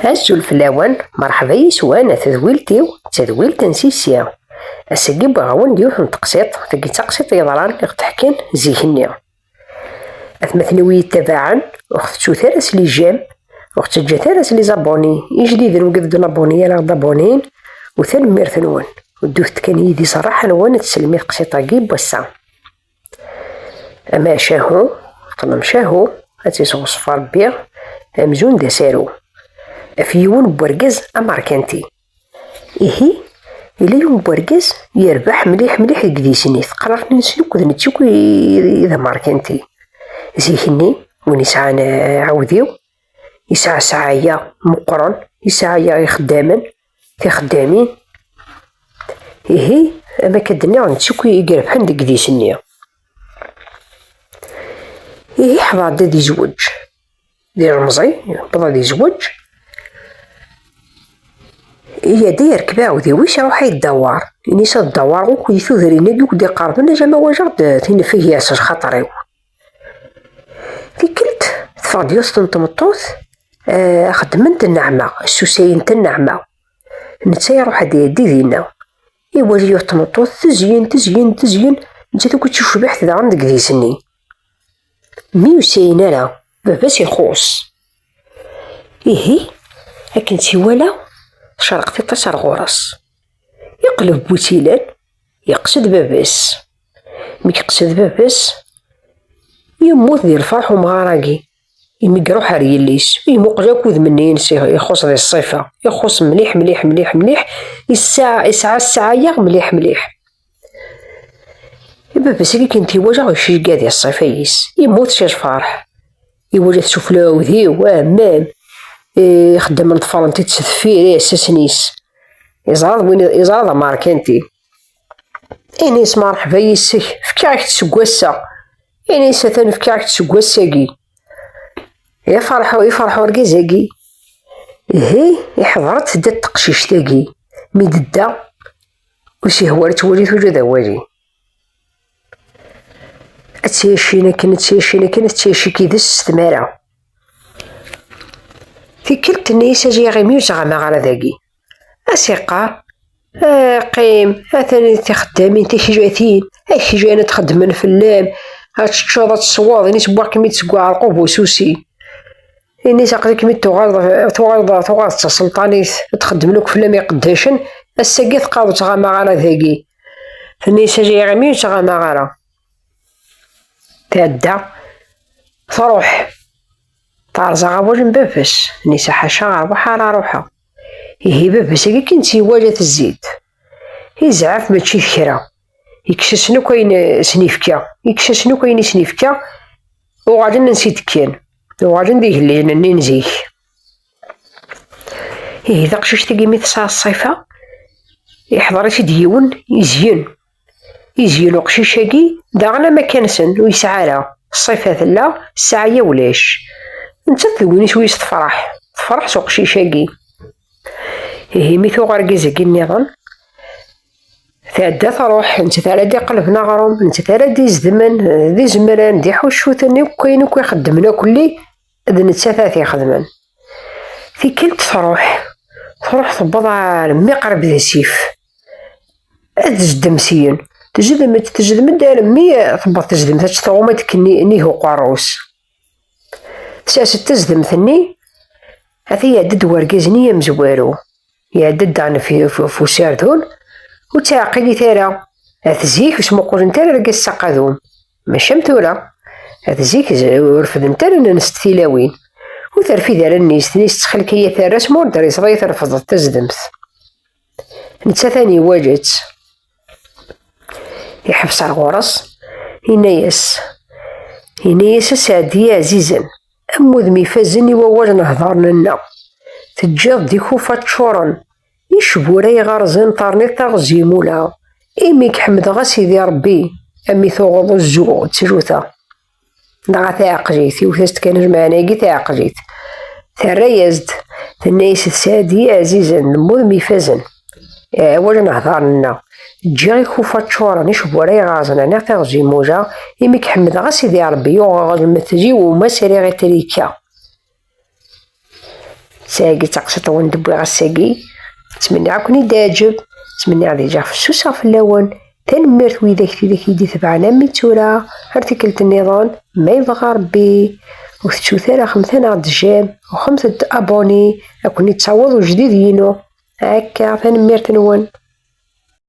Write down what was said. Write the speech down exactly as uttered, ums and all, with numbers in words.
Azul fell-awen, merḥba yis-wen, a tedwilt-iw, d tadwilt n Sisi. Ass-agi wwiɣ-awen-d yiwet n teqsiṭ, tagi d taqsiṭ yeḍran i ɣ-d-ḥkan zik-nni. Atmaten-iw i yi-ttabaɛen, ur ɣ-tettut ara s les j'aime, ur ɣ-ttaǧǧat ara s les abonnés, ijdiden wigad ur d-nabuni ara ɣ-d-abunin, u tanemmirt-nwen. U ddut-d kan yid-i s rraḥa-nwen ad teslem i teqsiṭ-agi n wass-a. Amacahu, ṭṭlem cahu, ad tt-isɣuṣef Rebbi, amzun d asaru. Af yiwen n wergaz amerkanti. Ihi, yella yiwen n wergaz yerbeḥ mliḥ mliḥ deg yidis-nni, teqqar-aɣ-ten akk d netta akk i, i d amerkanti. Zik-nni, win yesɛan, eh, aɛudiw, yesɛa sɛaya meqqren, yesɛaya ixeddamen, tixeddamin. Ihi, am akka d-nniɣ, netta akk i irebḥen deg yidis-nni. Ihi, ḥḍer-d ad izweǧ. D ilemẓi, yewweḍ ad izweǧ. Ihi, ad yerkeb aɛudiw-is, iruḥ ad yeddawar. Ini-as ad ddawareɣ akk i tudrin-agi akk d-iqerben, alamma wajeɣ-d tinfeg-is s lxaṭer-iw. Tikkelt, teffeɣ-d yiwet n tmeṭṭut, eh, xeddment nneɛma, ssusayent nneɛma. Netta iruḥ ad iɛeddi dinna. Iwala yiwet n tmeṭṭut, tezyen, tezyen, tezyen, nettat akk d tucbiḥt daɣen deg yidis-nni. Mi ur ssayen ara, baba-s ixuṣ. Ihi, akken tt-iwala, tcerreq tiṭ-is ar ɣur-s. Iqleb bu-tt-ilan, yeqsed baba-s. Mi yeqsed baba-s, yemmut di lferḥ umɣar-agi. Imi iruḥ ar yelli-s, imuqel akk udem-nni-ines ixuṣ di ṣṣifa, ixuṣ mliḥ, mliḥ, mliḥ, mliḥ, yesɛa, yesɛa ssaɛa-ya mliḥ, mliḥ. Baba-s-agi kan t-iwala icegga di ṣṣifa-is, yemmut si lferḥ. Iwala-t sufella uɛudiw, amam, eh, ixeddmen ḍefren-t-id s deffir iɛessasen-is. Iẓra d win, iẓra d amerkanti. Ini-as: "Merḥba yis-k, fkiɣ-ak-t seg wass-a." Ini-as: "Atan fkiɣ-ak-t seg wass-agi." Iferḥ, iferḥ urgaz-agi. Ihi, iḥḍer-d tedda teqcict-agi. Mi d-tedda, ur s-ihwa ara ad twali, tuǧa d awali. Ad tt-yacin akken, ad tt-yacin akken, ad tt-yaci yid-s s tmara. Tikkelt tenna-yas: "A j-iɣimi ur ttɣamaɣ ara dagi." A s-iqqar: "Eh, qqim, atan tixeddamin tiḥijatin, tiḥijatin ad xeddmen fell-am, ad teččeḍ, ad tesweḍ, ini-s wwiɣ-kem-id seg uɛerqub ususi. Ini-s aql-ikem-id tuɣaleḍ, tuɣaleḍ, tuɣaleḍ d taselṭanit, ad xeddmen akk fell-am iqeddacen, ass-agi teqqareḍ ur ttɣamaɣ ara dagi." Tenna-yas: "A j-iɣimi ur ttɣamaɣ ara." Tɛedda, truḥ. Terẓa awal n baba-s, tenna-yas: "Ḥaca, rwaḥ ara ruḥeɣ." Ihi baba-s-agi kan tt-iwala tezzi-d. Izɛef mačči d kra. Yekkes-asen akk ayen sen-ifka. Yekkes-asen akk ayen i sen-ifka. Uɣalen ansi d-kkan. Uɣalen d igellilen-nni n zik. Ihi taqcict-agi mi tesɛa ṣṣifa, iḥḍer-itt-id yiwen, izyen. Izyen uqcic-agi, daɣen am akka-nsen, ur yesɛi ara. Ṣṣifa tella, ssaɛa-ya ulac. Nettat d win-is wis tefreḥ. Tefreḥ s uqcic-agi. Ihi mi tuɣ argaz-agi nniḍen, tɛedda truḥ, nettat ara d-iqelben aɣrum, nettat ara d-izdmen, d izemran, d iḥuccuten, akk ayen akk ixeddmen akkelli, d nettat ara t-ixedmen. Tikkelt truḥ, truḥ tewweḍ ar mmi qrib d asif. Ad tzeddem syin. Tezdem-d, tezdem-d armi tewweḍ tezdemt, ad tt-tɣum ad d-tekk nnig uqerru-s. Tesers-d tazdemt-nni, ata iɛedda-d wergaz-nni amezwaru. Iɛedda-d daɣen f, f, f userdun, ur ttɛeqqilit ara. At zik ur smuqulent ara argaz s aqadum. Mačči am tura. At zik z-, ur refdent ara nnens tilawin. Ur terfid ara nnist, nnist ttxil-k ay aterras, ma ur d-terriseḍ ay trefdeḍ tazdemt. Nettat ad iwala-tt. Iḥbes ar ɣur-s, yenna-yas, yenna-yas: "A Sɛeddi ɛzizen, am wudem ifazen i wawal n hḍar nenna. Teǧǧiḍ-d ikufa ččuren, icbura iɣerzen terniḍ taɣezzi mula. Imi k-ḥemdeɣ a Sidi Ṛebbi, a mi tuɣeḍ uzzu d tjuta." Dɣa taɛeqlit, iwet-as-d kan lmeɛna-agi taɛeqlit. Terra-yas-d, tenna-yas: "D Sɛeddi ɛzizen, d wudem ifazen. Awal n hḍar nenna. Ǧǧiɣ ikufa ččuren, icbura iɣerzen, rniɣ taɣezzi mula, imi k-ḥemdeɣ a Sidi Ṛebbi, uɣeɣ lmetz-iw u ma sriɣ itrika." D tagi d taqsiṭ-nwen d-wwiɣ ass-agi. Ttmenniɣ ad ken-id-iɛǧeb. Ttmenniɣ ad iǧǧeɣ fessuseɣ fell-awen. Tanemmirt widak tidak i d-itebɛen am i tura. Ar tikkelt nniḍen, ma yebɣa Rebbi. Ur tettut ara, xemt-aneɣ-d j'aime, u xemt-d abonné, ad ken-ittaweḍ ujdid-inu. Akka, tanemmirt-nwen.